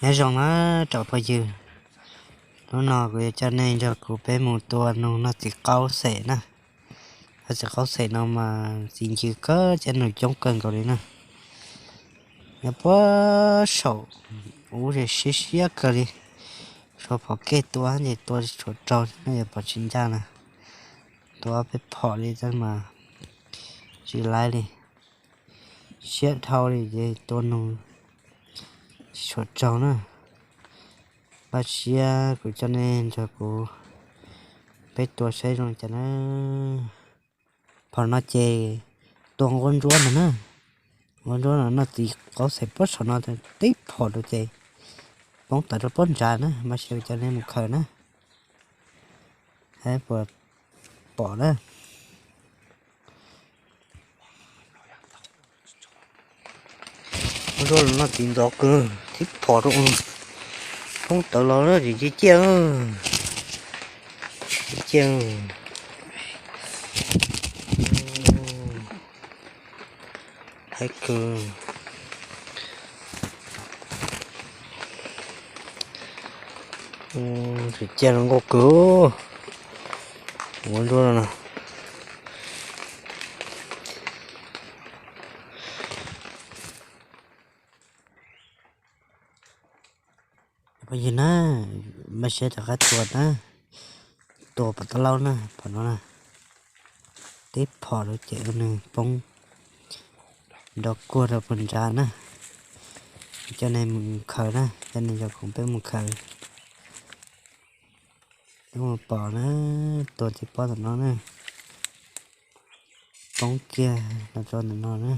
Nyob zoo na tsoom phooj ywg, hnub no kuv yuav coj nej nrog kuv peb mus tua noog noj txiv qaub xem na. Noj txiv qaub xem no mas txiv ncw kawg thiab noog coob kawg nkaus li na. Nyob puag saum ub ces siab siab kawg li. Suav phom kej tua ces tua tsis tshua raug thiab no, yog phom tsis ncaj na. Tua ob peb phom li tab mas tsis laib li. Siab dhau li ces tua noog tsis tshua raug na. Npaj siab kuv coj nej nrog kuv peb tua saib zoo li cas na. Phom no ces tua nquab ntsuab ntag na. Nquab ntsuab no noj txiv qaub xem puag saum no tib phom rau ces poob tawv rau puag nrad na. Npaj siab kuv coj nej mus khaws na, saib puas pom na. Nquab ntsuab los noj txiv ntxov kawg, tib phom rau poob tawv los tsis ciaj ciaj, ciaj haib kawg. Tsis ciaj los nkauj kawg. Nquab ntsuab no na. Phooj ywg na, npaj siab rov qab tua na. Tua pom tab laub na, phom no na. Tib phom rau ces ua nws poob nrov kuag rau puag nrad na. Coj nej mus khaws na, coj nej nrog kuv peb mus khaws. Peb mus pom na, tua txiv pob ntawm no na. Poob kiag los rau ntawm no na.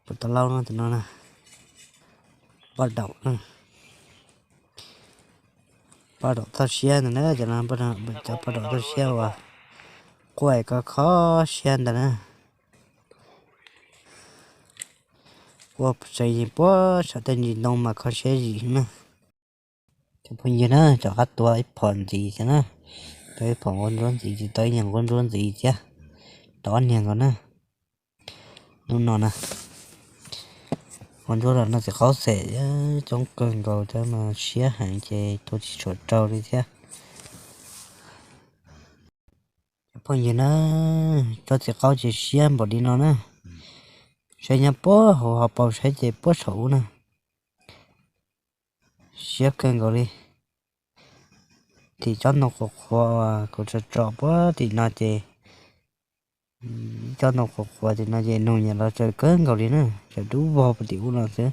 Pom tab laub no ntawm no na. Poj daum na. Poj daum txoj siab ntawd na, cov no cov poj daum txoj siab uas quaj kho kho siab ntawd na. Quaj tsev puag saum tej ntsis ntoo mas kho siab zim na. Cov phooj ywg na, rov qab tua ib phom ntxiv thiab na. Tua ib phom nquab ntsuab ntxiv, tsis tau ib niag nquab ntsuab ntxiv thiab. Tau ob niag nkaus na. Hnub no na, nquab ntsuab los noj txiv qaub xem coob kawg nkaus thiab mas siab heev ces tua tsis tshua raug li thiab. Cov phooj ywg na, tsob txiv qaub ces siab npaum li no na. Saib nyob puag hauv hauv paus saib ces puag saum ub na. Siab kawg nkaus li. Tim tsob ntoo qhuav qhuav uas kuv tsom tsom puag tim no ces, tsob ntoo qhuav qhuav tim no ces noog nyiam los tsaws kawg nkaus li na, tsaws dub vog puag tim ub no xwb.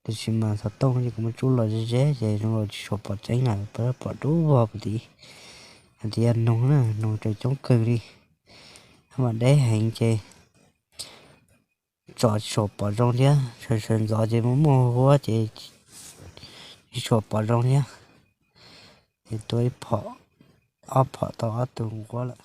Tiam sis mas xov tooj ces kuv muab tsub los ze ze ces zoo li tsis tshua pom tseeb lawm, pom dub vog puag tim. Hais tias yog noog na, noog tsaws coob kawg li. Hab mas deb heev ces tsom tsis tshua pom zoo thiab, sawv sawv ntxov ces muaj muaj huab ces tsis tshua pom zoo thiab. Ces tua ib phom, ob phom tau ob tug nquab lawm.